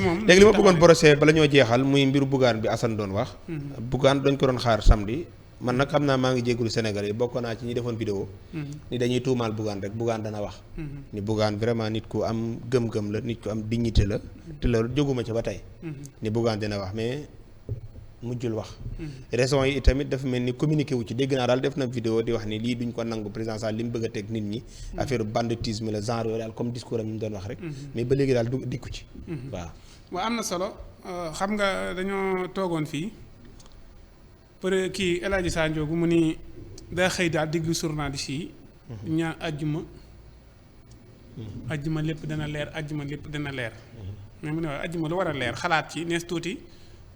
moom léegi li ma bëggoon brosser bala ñoo jeexal muy mbiru Bougane bi Assane doon wax. Bougane dañ ko doon xaar samedi. man nag xam naa maa ngi jégalu Sénégal yi bokk naa ci ñi defoon vidéo ni dañuy tuumaal Bougane rek Bougane dana wax. ni Bougane vraiment nit ku am gëm-gëm la nit ku am dignité la. te loolu jóguma ca ba tey. ni Bougane dina wax mais mujjul wax. raison yi itamit dafa mel ni communiqué wu ci dégg naa daal def na vidéo di wax ni lii duñ ko nangu président Sall li mu bëgg a teg nit ñi. affaire banditisme la genre yooyu daal comme discours am ñu doon wax rek. mais ba léegi daal du dikku ci. waaw am na solo xam nga dañoo toogoon fii kii El Hadji Sandiogou mu ni daa xëy daal diggu journaliste yi. ñaa ajjuma lépp dana leer ajjuma lépp dana leer. mais mu ne waaye ajjuma lu war a leer xalaat ci nees tuuti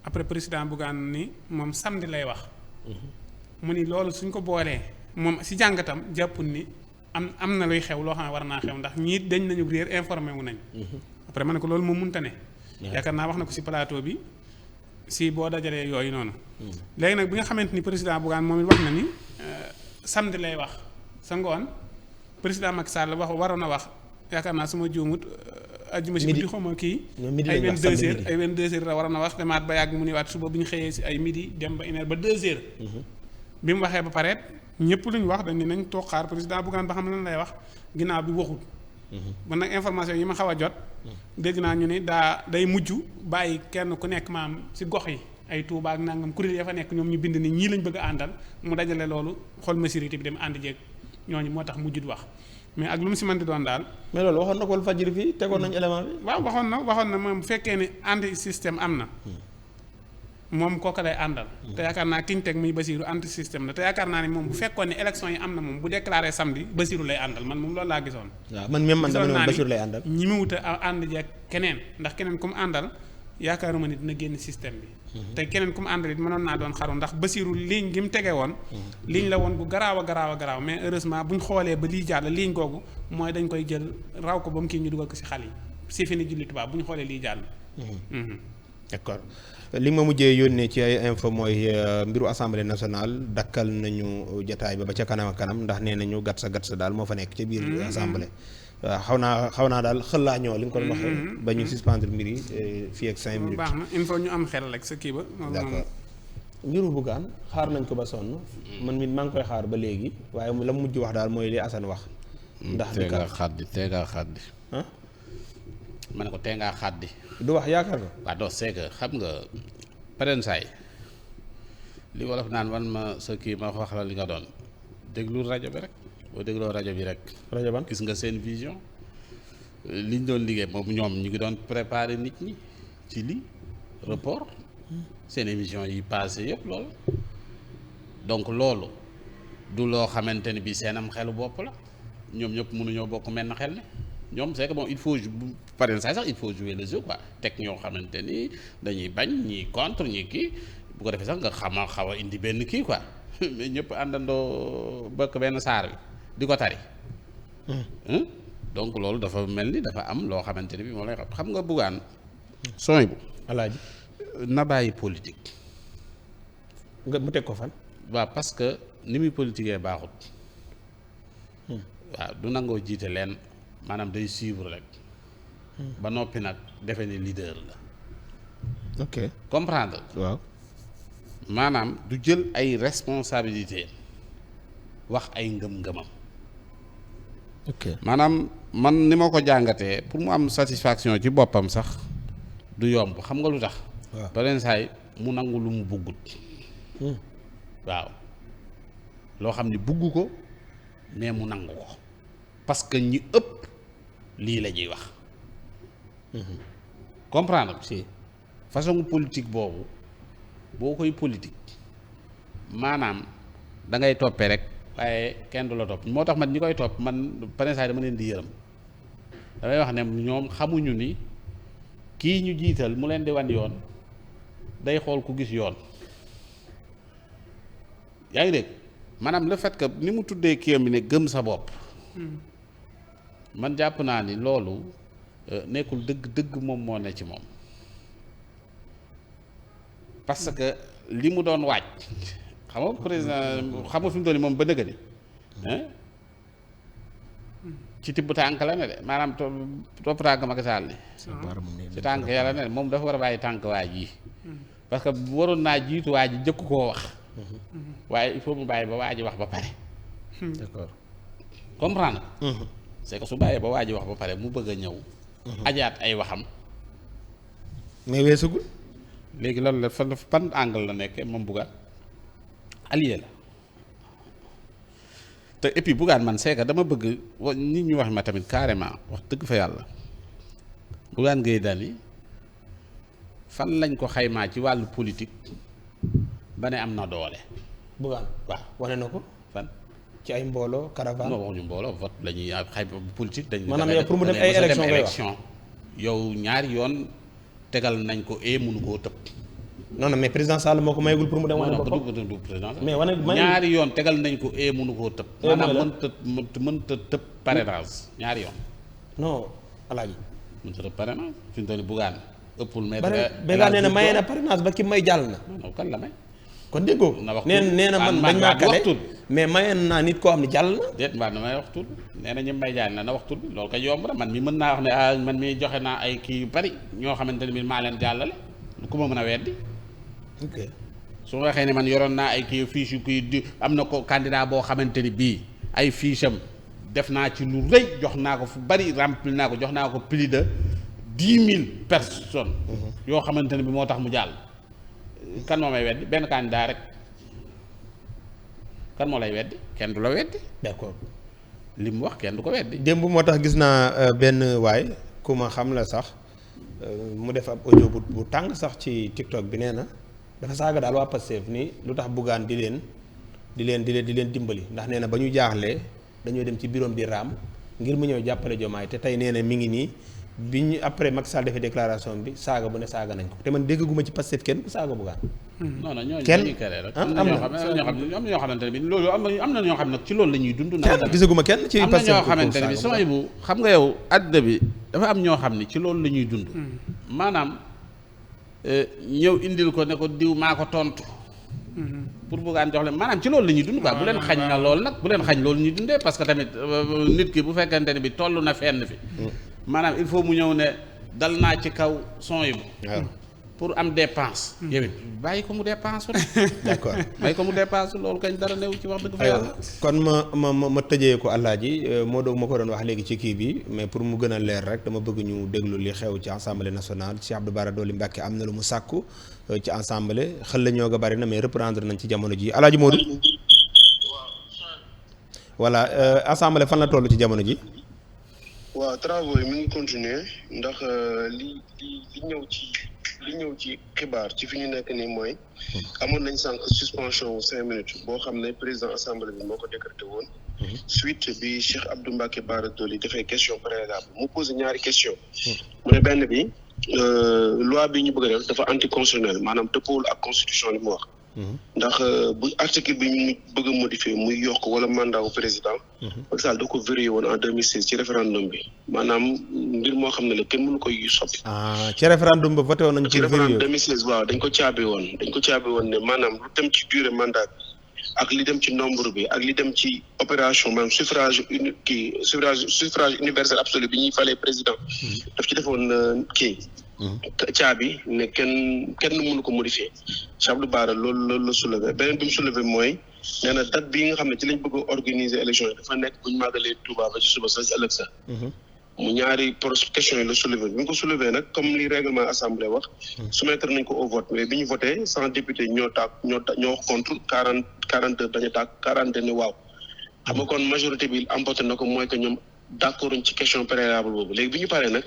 après président Bougane ni moom samedi lay wax. mu ni loolu suñ ko boolee moom si jàngatam jàppul ni am na luy xew loo xam ne war naa xew ndax ñii dañ nañu réer informé wu nañ. après ma ne ko loolu moom mënta ne. yaakaar naa wax na ko ci plateau bi si boo dajalee yooyu noonu. léegi nag bi nga xamante ni président Bougane moom it wax na ni samedi lay wax sa ngoon président Macky Sall wax waroon a wax yaakaar naa suma juumut. ajjuma si guddi xawma kii ay 22h ay 22h la waroon a wax demaat ba yàgg mu ni waat suba bu ñu xëyee si ay midi dem ba 1h ba 2h. bi mu waxee ba pare ñëpp lu ñu wax dañ ne nañ toog xaar président Bougane ba xam lan lay wax ginnaaw bi waxut. man nag information yi ma xaw a jot. dégg naa ñu ni day mujj bàyyi kenn ku nekk maam si gox yi ay Touba ak nangam kuréel ya fa nekk ñoom ñu bind ni ñii lañ bëgg a àndal mu dajale loolu xool maturité bi dem ànd jeeg ñooñu moo tax mujjut wax mais ak lu mu si mën di doon daal. mais loolu waxoon na ko Walfadjri fii tegoon nañu élément bi. waaw waxoon na moom bu fekkee ne anti système am na. moom kooku lay àndal. te yaakaar naa ki ñu teg muy Basirou anti système la te yaakaar naa ne moom bu fekkoon ne élection yi am na moom bu déclaré samedi Basirou lay àndal man moom loolu laa gisoon. waaw man même man dama ne woon Basirou lay àndal. ñi mu wut a ànd jeeg keneen ndax keneen ku mu àndal yaakaaruma ni dina génn système bi. te keneen ku mu àndal it mënoon naa doon xaru ndax Basirou ligne gi mu tege woon. ligne la woon bu garaaw a garaaw mais heureusement bu ñu xoolee ba lii jàll ligne googu mooy dañ koy jël raw ko ba mu kii ñu dugal ko si xal yi si fi ni julli tubaab bu ñu xoolee lii jàll. d'accord li ma mujjee yónnee ci ay info mooy mbiru assemblée nationale dakkal nañu jataay ba ca kanam ak kanam ndax nee nañu gatsa daal moo fa nekk ca biir assemblée. waaw xaw naa daal xel laa ñëw li nga ko doon waxee. ba ñu suspendre mbir yi fii ak 5 minutes. baax na il faut ñu am xel rek sa kii ba. d'accord mbiru Bougane xaar nañ ko ba sonn. man mi maa ngi koy xaar ba léegi waaye la mujj wax daal mooy li Assane wax. ndax tee ngaa xaddi. ma ne ko tee ngaa xaddi. du wax yaakaar nga. waaw doo c'est que xam nga paren saay li wolof naan wan ma sa kii ma wax la li nga doon déglu rajo bi rek boo dégloo rajo bi rek. rajo ban gis nga seen vision liñ doon liggéey moom ñoom ñu ngi doon préparer nit ñi ci lii report seen émission yi passé yëpp loolu donc loolu du loo xamante ni bi seen am xelu bopp la ñoom ñëpp mënuñoo bokk menn xel ne ñoom c'est que bon il faut paren saay sax il faut jouer le jeu quoi teg ñoo xamante ni dañuy bañ ñii contre ñii kii bu ko defee sax nga xaw a indi benn kii quoi mais ñëpp àndandoo bëkk benn saar bi di ko tari. donc loolu dafa mel ni dafa am loo xamante ni bi moom lay xam nga Bougane sooy bu alaaji na bàyyi politique. nga mu teg ko fan. waaw parce que ni muy politiquee baaxut. waaw du nangoo jiite leen maanaam day suivre rek. ba noppi nag defe ne leader la. ok comprendre. waaw maanaam du jël ay responsabilité wax ay ngëm-ngëmam. ok maanaam man ni ma ko jàngatee pour mu am satisfaction ci boppam sax du yomb xam nga lu tax. waaw beneen saay mu nangu lu mu buggut. waaw loo xam ni bugg ko mais mu nangu ko parce que ñi ëpp lii la ñuy wax. comprendre si façon politique boobu boo koy politique maanaam da ngay toppee rek waaye kenn du la topp moo tax man ñi koy topp man beneen saa dama leen di yërëm damay wax ne ñoom xamuñu ni kii ñu jiital mu leen di wan yoon day xool ku gis yoon. yaa ngi dégg maanaam le fait que ni mu tuddee kiyam bi ne gëm sa bopp. man jàpp naa ni loolu nekkul dëgg moom moo ne ci moom parce que li mu doon waaj xam nga président xam nga fi mu doon moom ba dëgg ni ci tibb tànk la ne de maanaam topp tànk Macky Sall li ci tànk yàlla ne moom dafa war a bàyyi tànk waa ji parce que waroon naa jiitu waa ji jëkk koo wax waaye il faut mu bàyyi ba waa ji wax ba pare d'accord comprendre c'est que su bàyyee ba waa ji wax ba pare mu bëgg a ñëw ajaat ay waxam mais weesugul léegi loolu la fan angle la nekkee moom Bougane allié la te et puis Bougane man c'est que dama bëgg nit ñu wax ma tamit carrément wax dëgg fa yàlla Bougane Gueye Dany fan lañ ko xaymaa ci wàllu politique ba ne am na doole. Bougane waaw wane na ko fan. ci ay mbooloo caravane. non waxuñu mbooloo vote la ñuy xayma politique. dañ maanaam yow pour mu dem ay élection yow ñaari yoon tegal nañ ko mënu koo tëb. non non mais président Sall moo ko mayagul pour mu dem. wane boppam du président mais wane ñaari yoon tegal nañ ko mënu koo tëb. maanaam mënta tëb parrainage ñaari yoon. non alaaji. mënta tëb parrainage fi mu toll nii Bougane ëppul. mais Bougane nee na maye na parrainage ba ki may jàll na. non kan la may. kon déggoo nee na man dañ maa kale mais mayeen naa nit koo xam ne jàll na. déet mbaa damay wax tur nee na ñi may jaay na wax tur bi loolu kay yomb na man mi mën naa wax ne man mi joxe naa ay kii yu bari ñoo xamante ne bi maa leen jàllale ku ma mën a weddi. ok su ma waxee ne man yoroon naa ay kii fiche yu kii di am na ko candidat boo xamante ni bii ay fiche am def naa ci lu rëy jox naa ko fu bari rempli naa ko jox naa ko plus de 10 000 personnes. yoo xamante ne bi moo tax mu jàll. kan moo may weddi benn candidat rek kan moo lay weddi kenn du la weddi. d'accord li mu wax kenn du ko weddi. démb moo tax gis naa benn waay ku ma xam la sax mu def ab audio bu tàng sax ci TikTok bi nee na dafa saaga daal waa Pastef ni lu tax Bougane di leen dimbali ndax nee na ba ñu jaaxlee dañoo dem ci bureau di raam ngir mu ñëw jàppale Diomaye te tey nee na mi ngi nii bi ñu après Macky Sall defee déclaration bi saaga bu ne saaga nañ ko te man dégguma ci Pastef kenn ku saaga Bougane. non non ñooñu kenn dañuy kere rek. am na ñoo xamante ne bi loolu am na ñoo xam ne ci loolu la ñuy dund. gisaguma kenn ci Pastef am na ñoo xamante ne bi samay bu xam nga yow àddina bi dafa am ñoo xam ne ci loolu la ñuy dund. maanaam ñëw indil ko ne ko diw maa ko tontu. pour Bougane jox leen maanaam ci loolu la ñuy dund quoi bu leen xañ na loolu nag bu leen xañ loolu ñuy dundee parce que tamit nit ki bu fekkente ne bi toll na fenn fi. maanaam il faut mu ñëw ne dal naa ci kaw son yi pour am dépense. yow it bàyyi ko mu dépense wu. d'accord bàyyi ko mu dépense loolu kañ dara new ci wax dëgg fa yàlla. kon ma tëjee ko Alaaji moo doog ma ko doon wax léegi ci kii bi mais pour mu gën a leer rek dama bëgg ñu déglu li xew ci assemblée nationale Cheikh Abdou Bara Dolly Mbacké am na lu mu sàkku ci assemblée xel la ñoo nga bari na mais reprendre nañ ci jamono ji Alaaji Modou. voilà assemblée fan la toll ci jamono ji. waaw travaux yi mu ngi continuer ndax li ñëw ci xibaar ci fi ñu nekk nii mooy amoon nañ sànq suspension wu 5 minutes boo xam ne président assemblée bi moo ko décrété woon suite bi Cheikh Abdou Mbacké Bara Dolly dafay question préalable mu posé ñaari question mu ne benn bi loi bi ñu bëgg a def dafa anticonstitutionnel maanaam dëppoowul ak constitution li mu wax ndax bu article bi ñu bëgg a modifier muy yokk wala mandat wu président Macky Sall da ko verrouillé woon en 2016 ci référendum bi maanaam mbir moo xam ne la kenn mënu koy soppi. ci référendum ba voté woon nañu ci référendum 2016 waaw dañ ko caabi woon ne maanaam lu dem ci durée mandat bi ak li dem ci nombre bi ak li dem ci opération maanaam suffrage universel absolu bi ñuy falee président daf ci defoon caabi ne kenn mënu ko modifier Cheikh Abdou Bara loolu la soulevé beneen bi mu soulevé mooy nee na date bi nga xam ne ci lañ bëgg a organiser élection yi dafa nekk bu ñu màggalee Touba ba ci suba sa ci ëllëg sa mu ñaari question yi la soulevé bi ñu ko soulevé nag comme li règlement assemblée wax soumettre nañ ko au vote mais bi ñu voté 100 députés ñoo wax contre 42 bañ a taak 42 ne waaw xam nga kon majorité bi emporté na ko mooy que ñoom d'accord ci question préalable boobu léegi bi ñu paree nag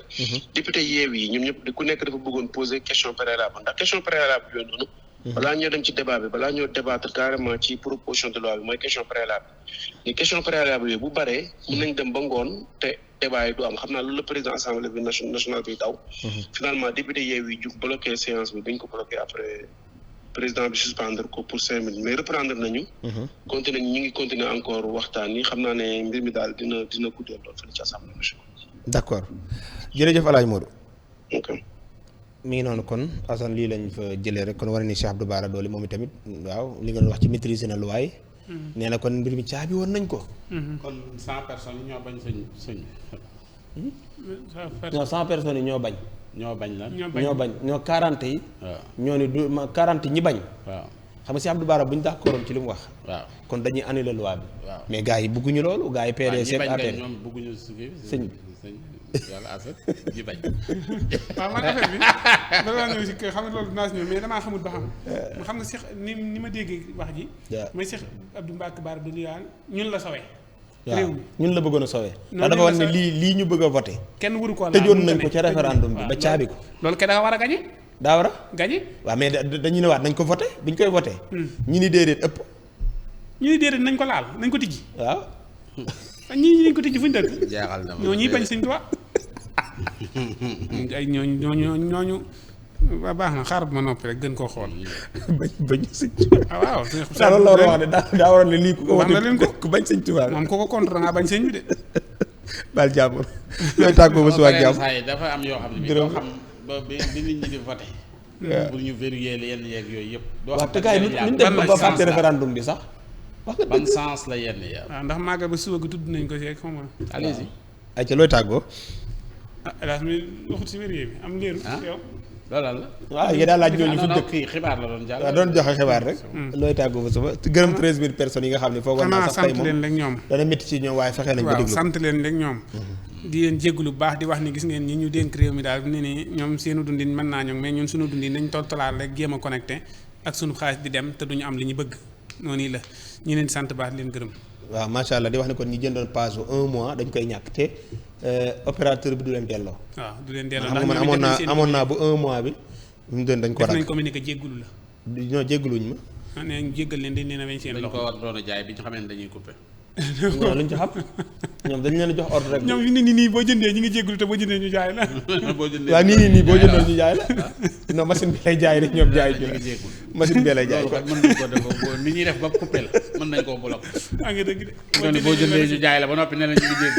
député Yewwi yi ñoom ñëpp ku nekk dafa bëggoon poser question préalable ndax question préalable yooyu noonu balaa ñoo dem ci débat bi balaa ñoo débattre carrément ci proposition de loi bi mooy question préalable les question préalable yooyu bu baree mën nañ dem ba ngoon te débat yi du am xam naa loolu la président assemblée bi nationale bi daw finalement député Yewwi yi jug bloqué séance bi dañ ko bloqué après président bi suspendre ko pour 5 minutes mais reprendre nañu continuer ñu ngi continuer encore waxtaan yi xam naa ne mbir mi daal dina guddee lool fële ci assemblée nationale. d'accord jërëjëf El Hadj Modou. ok mi ngi noonu kon Assane lii lañ fa jëlee rek kon war ni Cheikh Abdou Bara Dolly moom itamit waaw li nga wax ci maîtriser na luwaay nee na kon mbir mi caabi woon nañ ko. kon 100 personnes yi ñoo bañ sëñ. non 100 personnes yi ñoo bañ. ñoo bañ lan. ñoo bañ ñoo 40 yi. waaw ñoo ni du ma 40 ñi bañ. waaw xam nga si Abdou Bara bu ñu d'accordoon ci li mu wax. waaw kon dañuy annuler loi bi. waaw mais gars yi bëgguñu loolu gars yi PDS ak APR. ñoom bëgguñu suñu sëñ yàlla affaire ñi bañ. waaw man affaire bi damaa ñëw si kër xam nga loolu dinaa si ñëw mais damaa xamul ba xam nga Cheikh ni ma déggee wax ji. waaw mooy Cheikh Abdou Mbacké Bara Dolly ñun la sawee. waaw réew mi ñun la bëggoon a sauver. non ndax dafa wax ne lii ñu bëgg a voté. kenn waru ko laal tëjoon nañ ko ca référendum bi waaw, ba caabi ko. loolu kay dafa war a gañe daa war a. gañe waaw mais dañu ne waat nañ ko voté bi ñu koy voté. ñu ni déedéet ëpp. ñu ni déedéet nañ ko laal nañ ko tijji waaw. ñii nañ ko tijji fu ñu dëkk jaaxal na ma ñoo ñuy bañ Sëñ Tuubaa ay ñooñu waa baax na xaaral ma noppi rek gën koo xool bañ sëñ Tuubaa. ah waaw saa loolu la war a wax ne daa waroon ne lii ku ko wax na leen ko ku bañ sëñ Tuubaa. moom ku ko contre da ngaa bañ sëñ bi de baal jàmbur. ñooy tàggoo ba suba ak jàmm. saa yi dafa am yoo xam ne bi doo xam ba bi nit ñi di voté pour ñu vérifier yenn yeeg yooyu yëpp doo waaw xam te gars yi ñu dem ba fàtte référendum bi sax. wax nga ban sens la yenn ya waaw ndax màggal ba suba gi tudd nañ ko ci xam nga allez-y ay ca looy tàggoo. ah hélas mi waxut si wér bi am léeru yow loolu la waaw yéen daal laaj ñooñu fu dëkk. kii xibaar la doon jàll waaw doon joxe xibaar rek. looy tàggoo ba suba gërëm 13000 personnes yi nga xam ne foogoon naa xanaa sax tey sant moom leen rek ñoom dana métti ci ñoom waaye fexe nañ ba waaw déglu. sant leen rek ñoom di leen jégalu bu baax di wax ni gis ngeen ñi ñu dénk réew mi daal ne ni ñoom seenu dundin mën naa ñoom mais ñun suñu dundin nañ toltalaal rek jéem a connecté ak suñu xaalis di dem te duñu am li ñu bëgg noonu la ñu leen sant baax di leen gërëm waaw macha allah di wax ne kon ñi jëndoon passe bu 1 mois dañ koy ñàkk te opérateur bi du leen delloo. waaw du leen delloo xam nga man amoon naa bu 1 mois bi. ñu doon dañ ko def rak nañ communiqué jéggalu la ñoo jéggaluñ ma. ah nee nañ jéggal leen dañ leen a weñ seen dañ ko loxo war doon a jaay bi ñu xamee ne dañuy coupé ñoo luñ ci xam ñoom dañ leen a jox ordre rek. ñoom fi ne nii boo jëndee ñi ngi jéggalu te boo jëndee ñu jaay la boo jëndee waaw nii boo jëndoo ñu jaay la. non machine bi lay jaay rek ñoom jaay ju la machine bi lay jaay loolu quoi. kat mën nañ ko def ni ñuy def ba coupé la mën nañ koo bloqué ah nga dëgg de boo jëndee ñu jaay la ba noppi ne la ñu ngi jégg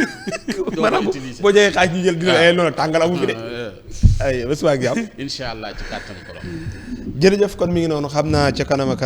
doo ko utiliser boo jëlee xaalis ñu jël dina ay noonu tàngal amu fi de. ay ba suba ak jàmm. incha allah ci kàttan ko jërëjëf kon mi ngi noonu xam naa ca kanam ak